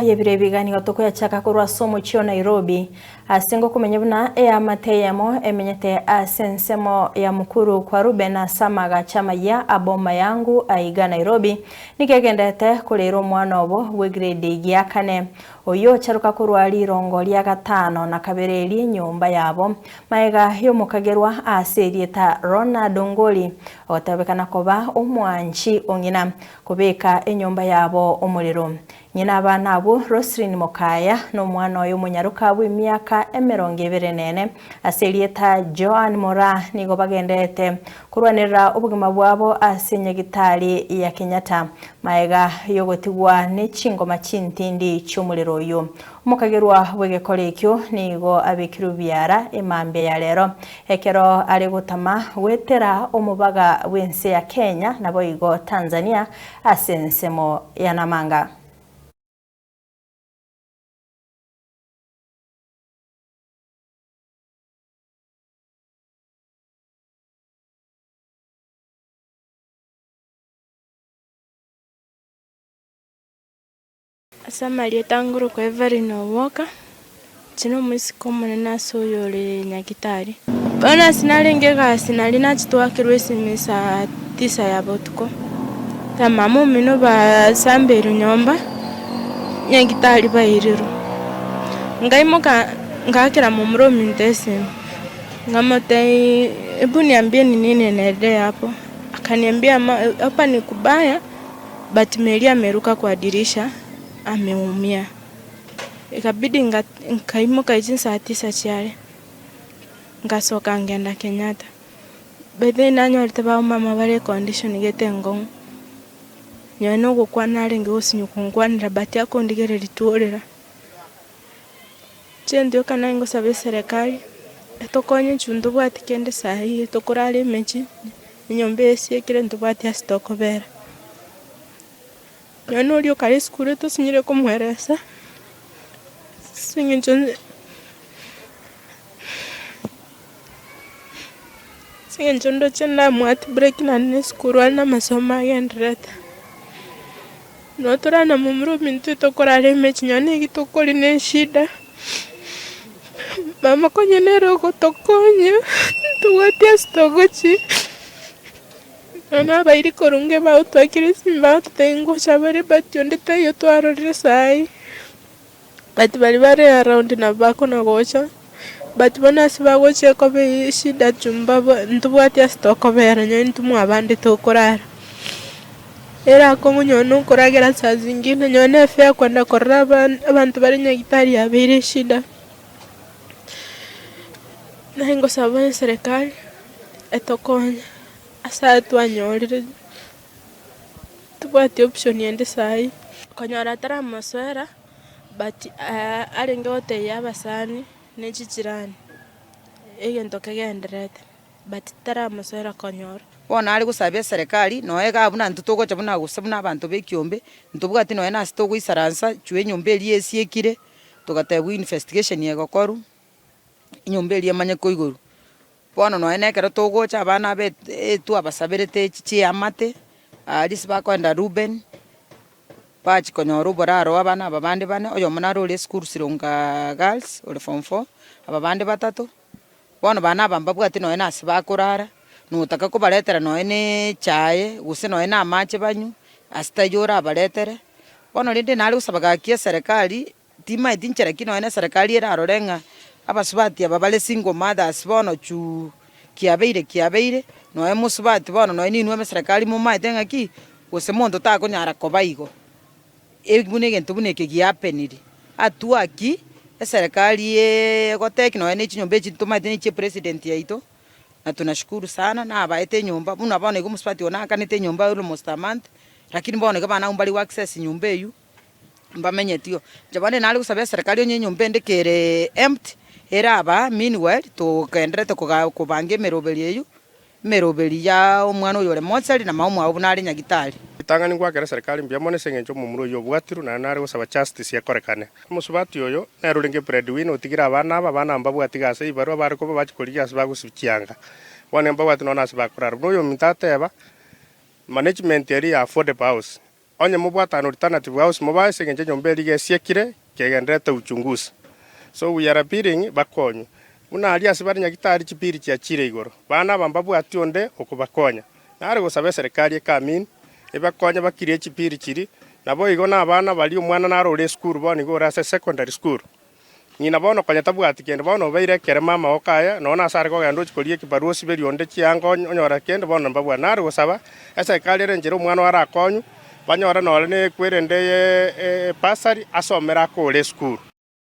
Amang'ana y'ebiro ebiga nigo tokoyachaka korwa ase omochie o Nairobi, ase ngokomenya buna eamate eyemo emenyete ase ensemo ya Mukuru kwa Reuben ase amagacho amayia a Boma Yangu aiga Nairobi, nigo egenderete korera omwana obo bw'egrade gia kane, oyio ocharuka korwa rirongo ria gatano na kabere ri'enyomba yabo, magega y'omokagerwa ase erieta Ronald Ongoli, ogotebekana koba omwanchi o ng'ina. Kobeka enyomba yabo omorero. Ng'ina abana abwo, Roslyn Mokaya, na omwana oye omonyaroka bw'emiaka 24 ase erieta Joan Moraa nigo bagendererete korwanerera obogima bwabo ase nyagitari ya Kenyatta magega y'ogotigwa ne chingoma chintindi chi'omorero oyio. Omokagerwa bw'egekora ekio nigo abekirwe biara emambia ya rero ekero are gotama goetera omobaga bw'ense ya Kenya naboigo Tanzania ase ensemo ya Namanga. Ase amarieta ngorokwa Evelyn Owoka, inche nomoiseke omonene ase oyo ore Nyagitari. Bono ase narenge egasi naria nachete goakerwa esimi saa tisa ya botuko, na mama omino basambeirwe nyomba, Nyagitari bairirwe. Nkaimoka ngaakera momura ominto esimi, nkamotebia hebu niambie ni nini inaendelea hapo, akaniambia hapa ni kubaya. But Mary ameruka kwa dirisha ameumia. Ikabidi nkaimoka chinsaa tisa chiare, ngasoka ngenda Kenyatta. By the way nanyorete bamama bare econdition gete enkong'u, nonye na ogokwana arenge gosinywa konkwanera but akondigereria tworera. Inche ntioka naye ngosaba eserekari, etokonye intwe ntobwati kende saii tokorara emechie, enyomba eye esiekire ntobwati ase tokobera. Nonye na oria okare esukuru tosinyire komoeresa, ase eng'encho ase eng'encho ndoche ndamwati break naende na esukuru are na amasomo agendererete. Nabo torana momura ominto tokorara emechie nonya na eki tokori ne eshida, mama konya nere ogotokonya, ntobwati ase togochia, nonya na abairi korwa inge bagotwakera esimi bagototebia ngocha bare but onde taiyo twarorire saii, but baria bare around nabo bakona gocha, but bono ase bagochia ekoba eshida juu mbabwa ntobwati ase tokobera nonya intwe mwabande tokorara. Ere akong'u nonye na okoragera saa zingine nonye na efare kwenda korora abanto bare nyagetari yabeire eshida. Naye ngosaba eserekari etokonye ase aya twanyorire tobwati option ende saii. Konyora ataramosoera but arenge gotebia abasani ne chichirani egento kegendererete. but taramosoera konyora. Bono are gosaba eserekari, nonya igaa buna intwe togocha buna gose buna abanto ba ekiombe, ntobwati nonya na ase togoisaransa chwe enyomba eria esiekire, togatebwa investigation egokorwa, enyomba eria emanye koigorwa. Bono nonya na ekero togocha abana aba etwabasaberete echi chiamate, aria ase bakoenda Reuben, bachia konyora oboraro abana aba bande bane, oyomo nare ore esukuru Sironga Girls ore form four, aba bande batato. Bono bana aba mbabwati nonya na ase bakorara, notaka kobaretera nonya na echae, gose nonya na amache banywe, ase taiyo orabaretere. Bono rende nare gosaba gaki eserekari, timaeti nchera ki nonya na eserekari erarore ng'a abasubati aba bare single mothers bono chuu kiabeire kiabeire, nonya mosubati bono nonya ninwe eserekari momaete ng'aki, gose monto takonyara koba igo. Buna egento buna eke giapeniri, hatua ki eserekari egoteki nonya ne chinyomba echi tomaete ne chie president yaito, na tunashukuru sana nabaete enyomba buna bono iga omosubati oyo naakanete enyomba almost a month, lakini bono iga abana abwo mbari go access nyomba eywo, mbamenyeti oo. Inche bono nare gosaba eserekari onye enyomba ende kere empty, erabaa meanwhile togendererete koga kobanga emeroberi eywo. Emeroberi ya omwana oyo ore mochari na mama omwabo buna are nyagitari. Ritang'ani ngwakere serikali mbuya mono ase engencho omomura oyio obwatirwe naende nare gosaba justice ekorekane. Omosubati oyo nere orenge breadwinner otigire abana aba, abana aba mbabwati gasi ebibarua bare koba bachia korigia ase bagosibia chianga. Bono mbabwati nonya ase bakorara. Buna oyominto ateba, management eria ya affordable house. Onye mobwatane alternative house mobae ase eng'encho enyomba eria iga esiekire, kegendererete uchunguzi. So we are appealing bakonywe. Buna aria ase bare nyagitari chipiri chiachire igoro, bana aba mbabwati onde okobakonya. Nare gosaba eserekari ekamini, ebakonye bakirie chipiri chiria, naboigo na abana baria omwana naro ore esukuru bono iga ore ase secondary school. Ng'ina bono konya tabwati kende, bono obeire ekerema amaboko aye, nonya nase are kogenda ochia koria ekibarua osiberie onde chianga onyore kende, bono mbabwate. Nare gosaba, eserekari ere enchera omwana oyo arakonywe, banyore nore ne ekwerende ye ebasari asomere akore esukuru.